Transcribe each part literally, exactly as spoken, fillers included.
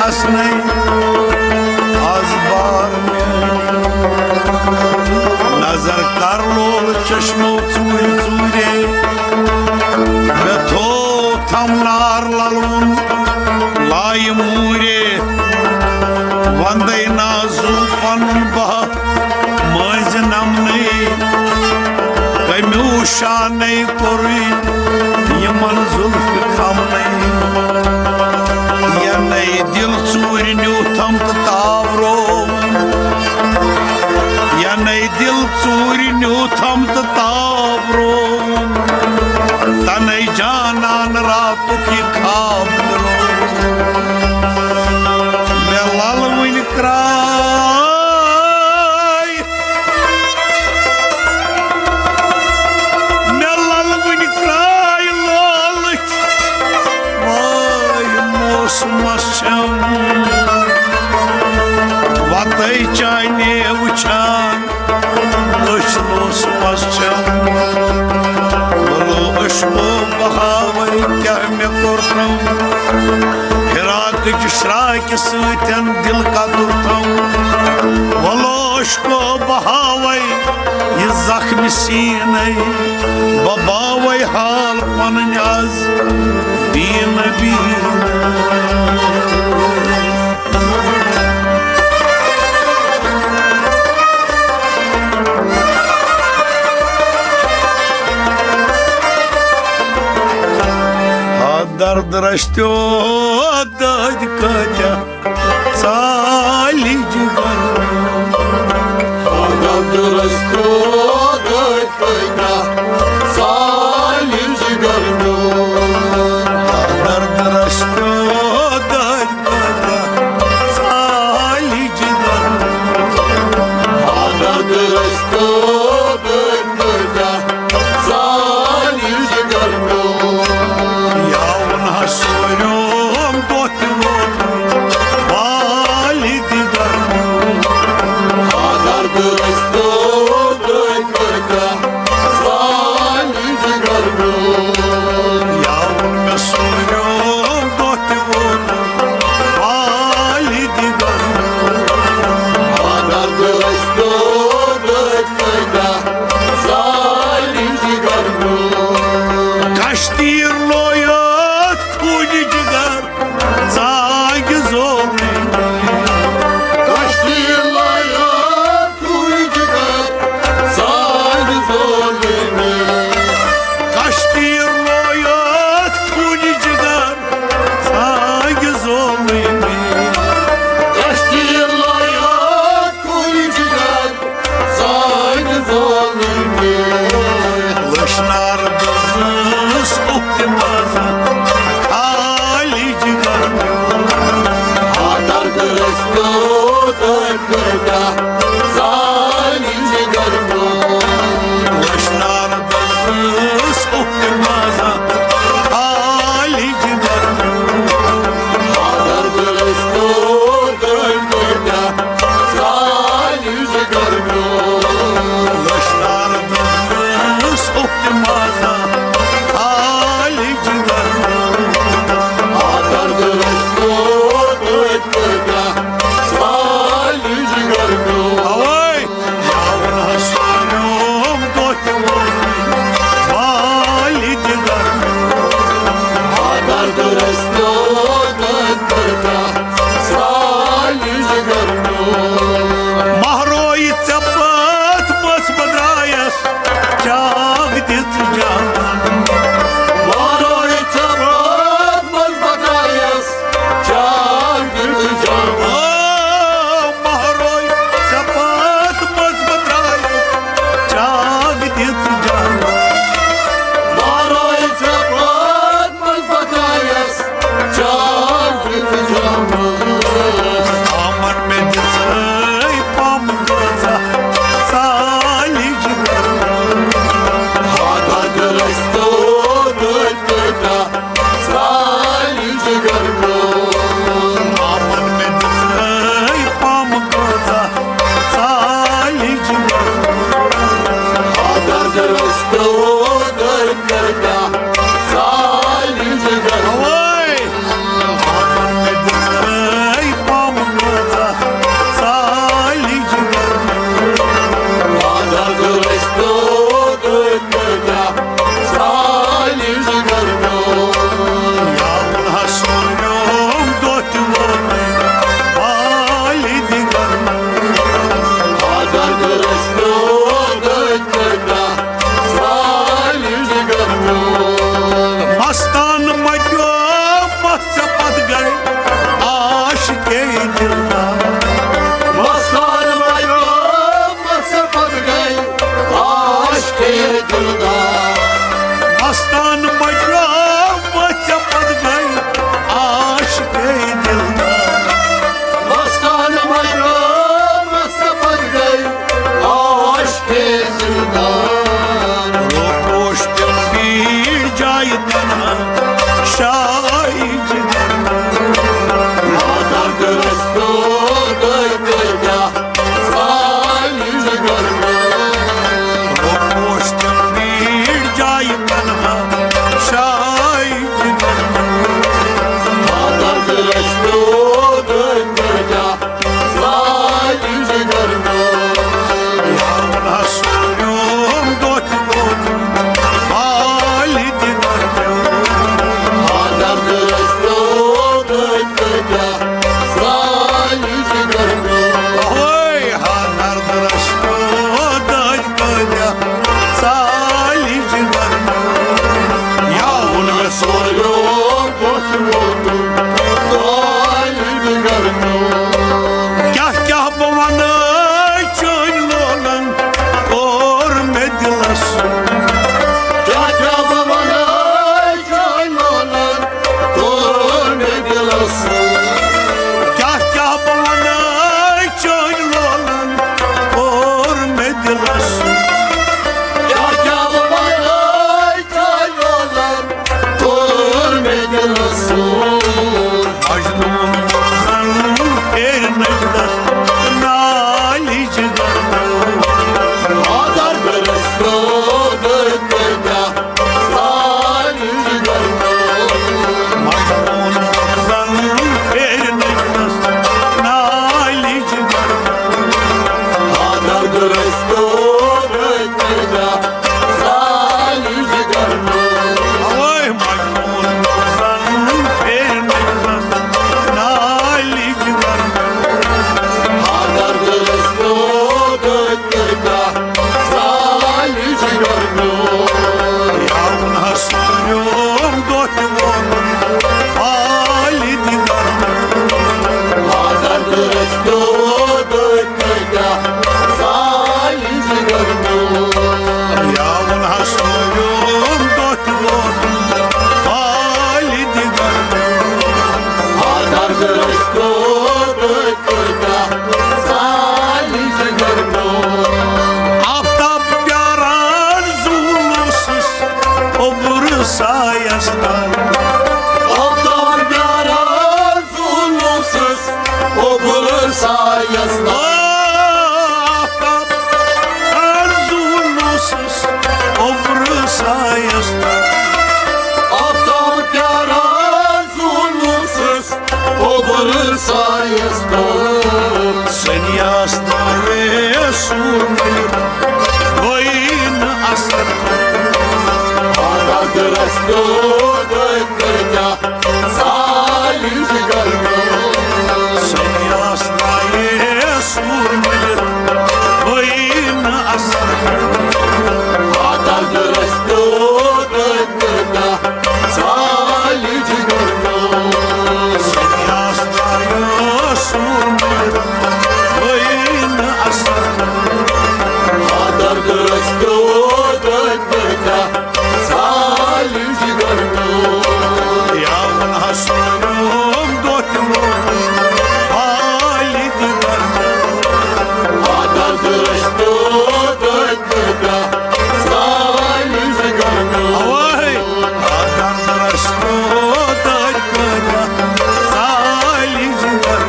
آسنے از بار میٲنۍ۔ نظر کر لول چشمو ژوٗرِ ژوٗرے۔ مےٚ تھوو تھم نار للوُن لایہِ موٗرے۔ وندے نازو پنُن بہہ مٔنٛزۍ نمنٕے۔ کمیو شانے کوٚرُے یِمن زُلفہِ کھمنٕے۔ یَنے دِل ژوٗرِ نیوٗتھم تہٕ تاورو۔ یَنے دِل ژوٗرِ نیوٗتھم تہٕ تاورو۔ تَنے جانان راتُک یہِ خواب درو۔ مےٚ لَلوٕنۍ کرٛاے۔ مےٚ لَلوٕنۍ کرٛاے لالٕچ۔ واے موسمس چھَم وَتَے چانے وٕچھان۔ أچھ موسمس چھَم۔ بولو عشقو بہاوے کیٛاہ مےٚ کوٚرتھم۔ فراقٕچ شراکہِ سۭتۍ دِل کتُرتھم۔ بولو عشقو بہاوے یہِ زخمہِ سیٖنے۔ بہٕ باوے حال پنٕنۍ از بیٖنہٕ بیٖنہٕ۔ ہا درد رستیو دٲدۍ کٲتیٛاہ ژالہِ جگر۔ ہا درد رستیو دٲدۍ کٲتیٛاہ ژالہِ جگر میون۔ ہا درد رستیو دٲدۍ کٲتیٛاہ ژالہِ جگر۔ ہا درد رستیو دٲدۍ کٲتیٛاہ ژالہِ جگر میون۔ یاوُن ہا سوریوم دۄہ تہِ ووت والہِ دِگر میون۔ ہا درد رستیو دٲدۍ کٲتیٛاہ ژالہِ جگر میون۔ یاوُن مےٚ سوریوم دۄہ تہِ ووت والہِ دِگر میون۔ ہا درد رستیو دٲدۍ کٲتیٛاہ ژالہِ جگر میون۔ کشتیٖر لویت خوٗنہِ جگر ژاگہِ زولٕنۍ۔ کشتیٖر لویت خوٗنہِ جگر ژاگہِ زولٕنۍ۔ کشتیٖر لویت خوٗنہِ جگر ژاگہِ زولٕنۍ۔ کشتیٖر لویت خوٗنہِ جگر ژاگہِ زولٕنۍ۔ لٔچھ نار دٔزٕس اُکتہِ منٛز خالہِ جگر میون۔ ہا درد رستیو دٲدۍ کٲتیٛاہ ژالہِ جگر میون۔ لٔچھ نار دٔزٕس اُکتہِ منٛز خالہِ جگر میون۔ ہا درد رستیو دٲدۍ کٲتیٛاہ ژالہِ جگر میون۔ لٔچھ نار دٔزٕس اُکتہِ منٛز خالہِ جگر میون۔ ہا درد رستیو دٲدۍ کٲتیٛاہ ژالہِ جگر میون۔ اوے۔ یاوُن ہا سوریوم دۄہ تہِ ووت والہِ دِگر میون۔ ہا درد رستیو دٲدۍ کٲتیٛاہ ژالہِ جگر میون۔ مہروے ژےٚ پتھ پٔژھ بہٕ درٛایس چاک دِتھ جانان۔ مہروے ژےٚ پتھ پٔژھ بہٕ درٛایس چاک دِتھ جانان۔ آ، مہروے ژےٚ پتھ پٔژھ بہٕ درٛایس چاک دِتھ جانان۔ مہروے ژےٚ پتھ پٔژھ بہٕ درٛایس کیٛاہ کیٛاہ بہٕ وَنہٕ چٲنۍ لولَن، کوٚر مےٚ دِلَس۔ کیٛاہ کیٛاہ بہٕ وَنہٕ چٲنۍ لولَن، کوٚر مےٚ دِلَس۔ کیٛاہ کیٛاہ بہٕ وَنہٕ چٲنۍ لولَن، کوٚر مےٚ دِلَس۔ کیٛاہ کیٛاہ بہٕ وَنہٕ چٲنۍ لولَن، کوٚر مےٚ دِلَس سوٗر۔ مجنوٗن مُغلَن پھیرِ نجدَس نالہِ جِگَر۔ مگر درٛسہٕ ترٛوو تٔتۍ تٔتۍ سالہِ جِگَر۔ مجنوٗن مُغلَن پھیرِ نجدَس نالہِ جِگَر۔ مگر درٛسہٕ ترٛوو تٔتۍ تٔتۍ سالہِ جِگَر۔ اوے مجنوٗن مُغلَن پھیرِ نجدَس نالہِ جِگَر۔ مگر درٛسہٕ ترٛوو تٔتۍ تٔتۍ سالہِ جِگَر۔ یا ووٚنہَس سٲریوم دۄہ تہِ ووٚنُن، حالہِ دِگَر۔ مگر درٛسہٕ ترٛوو تٔتۍ تٔتۍ سالہِ جِگَر۔ یا ووٚنہَس سٲریوم دۄہ تہِ ووٚنُن، حالہِ دِگَر۔ مگر درٛسہٕ ترٛوو تٔتۍ تٔتۍ سالہِ جِگَر۔ آفتاب پیاران زوٗنُسُس اوٚبرٕ سایَس تَل۔ آفتاب پیاران زوٗنُسُس اوٚبرٕ سایَس تَل۔ آفتاب پیاران زوٗنُسُس اوٚبرٕ سایَس تَل۔ آفتاب پیاران زوٗنُسُس اوٚبرٕ سایَس تَل۔ سنیاس ترٛوو سوٗر مٔلِتھ، گوٚوُے نہٕ اثر۔ مگر درٛسہٕ ترٛوو تٔتۍ تٔتۍ سالہِ جِگَر۔ سنیاس ترٛوو سوٗر مٔلِتھ، گوٚوُے نہٕ اثر۔ مگر درٛسہٕ ترٛوو تٔتۍ تٔتۍ سالہِ جِگَر۔ سنیاس ترٛوو سوٗر مٔلِتھ، گوٚوُے نہٕ اثر۔ مگر درٛسہٕ ترٛوو تٔتۍ تٔتۍ سالہِ جِگَر۔ یا ووٚنہَس سٲریوم دۄہ تہِ ووٚنُن، حالہِ دِگَر۔ مگر درٛسہٕ ترٛوو تٔتۍ تٔتۍ سالہِ جِگَر۔ اوے۔ مگر درٛسہٕ ترٛوو تٔتۍ تٔتۍ سالہِ جِگَر۔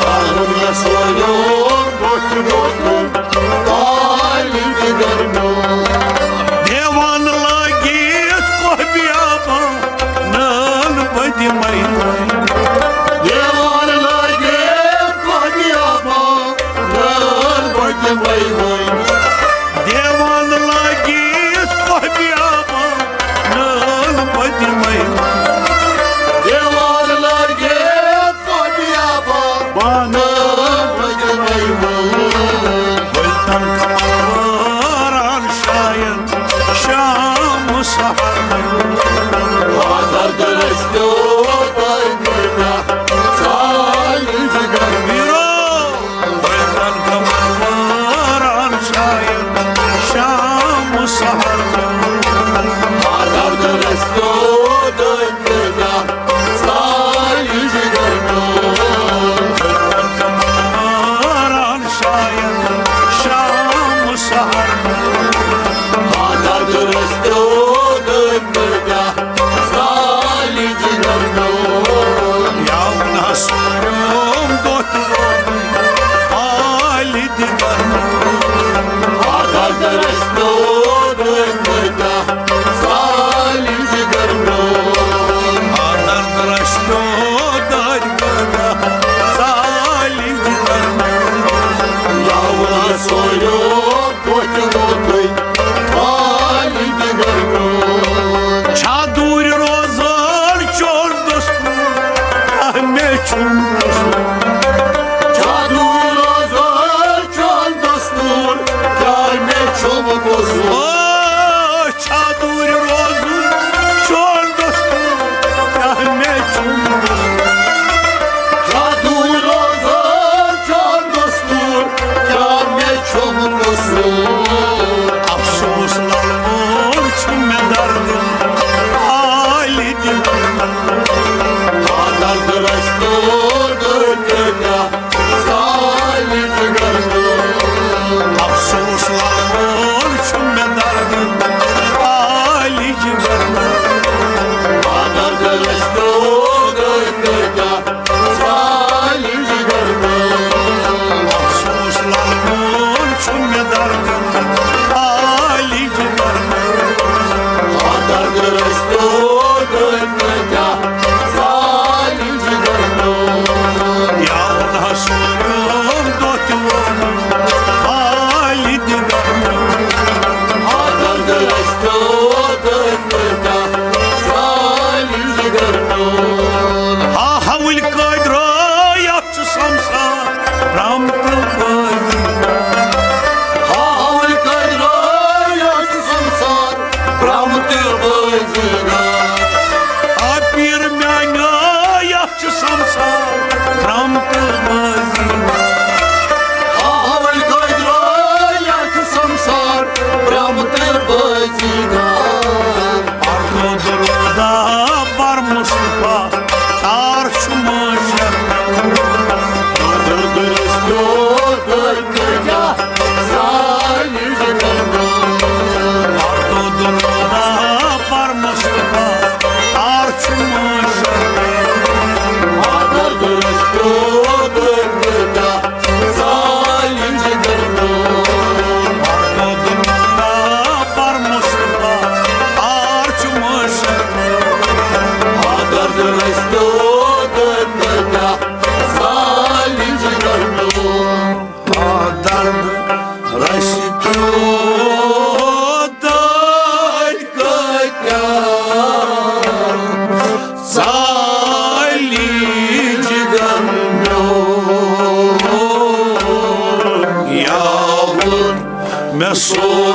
یا ووٚنہَس سٲریوم دۄہ تہِ ووٚنُن، حالہِ دِگَر۔ دیوان لٲگِتھ کوہ بیابان، نٲل بہٕ دِمَے وۄنۍ۔ دیوان لٲگِتھ کوہ بیابان، نٲل بہٕ دِمَے وۄنۍ۔ دیوان لٲگِتھ کوہ بیابان، نٲل بہٕ دِمَے وۄنۍ۔ دیوان لٲگِتھ کوہ بیابان، بانہٕ بہٕ دِمَے وۄنۍ۔ ؤلۍ تَن کمل وٲران شاید شام سحر۔ مگر درٛسہٕ ترٛوو تٔتۍ تٔتۍ سالہِ جِگَر۔ میٖرو۔ ولدن کمل واران شاید شام سحر۔ مگر درٛسہٕ ترٛوو تٔتۍ تٔتۍ سالہِ جِگَر۔ ولدن کمل واران شاید شام سحر۔ مگر درٛسہٕ ترٛوو تٔتۍ تٔتۍ سالہِ جِگَر۔ یا ووٚنہَس سٲریوم دۄہ تہِ ووٚنُے حالہِ دِگَر۔ مگر درٛسہٕ ترٛوو تٔتۍ تٔتۍ سالہِ جِگَر۔ مگر درٛسہٕ ترٛوو تٔتۍ تٔتۍ سالہِ جِگَر۔ یا ووٚنہَس سٲریوم دۄہ تہِ ووٚنُے حالہِ دِگَر۔ چھا دوٗرِ روزان چون دستور، کیٛاہ مےٚ چھُم قصوٗر؟ چھا دوٗرِ روزان چون دستور، کیٛاہ مےٚ چھُم قصوٗر؟ او، چھا دوٗرِ روزُن چون دستور، افسوس لگان چھُ مےٚ دردن، خالی جگرن۔ آ درد رستو درد کیا، خالی جگرن۔ یا حسن دۄہ تہِ ووت، خالی جگرن۔ آ درد رستو درد کیا، خالی جگرن۔ ہا حوٕلۍ قٲدرا، یتھ چھُ سمسار رحمتہٕ بٲزی۔ ہا حوٕلۍ قٲدرا، یتھ چھُ سمسار رحمتہٕ بٲزی۔ آ پیٖر میانہِ، یتھ چھُ سمسار رحمتہٕ بٲزی۔ ہا حوٕلۍ قٲدرا، یتھ چھُ سمسار رحمتہٕ بٲزی۔ پردٕ درودہ بر مصطفیٰ، تار چھُ مٲشر۔ پردٕ درودہ بر مصطفیٰ، تار چھُ مٲشر۔ سالم جگر۔ پردٕ درودہ بر مصطفیٰ، تار چھُ مٲشر۔ آ درد رستو درد کیا، سالم جگر۔ آ درد رستو درد کیا، سالم جگر میون۔ یا ووٚن مےٚ سو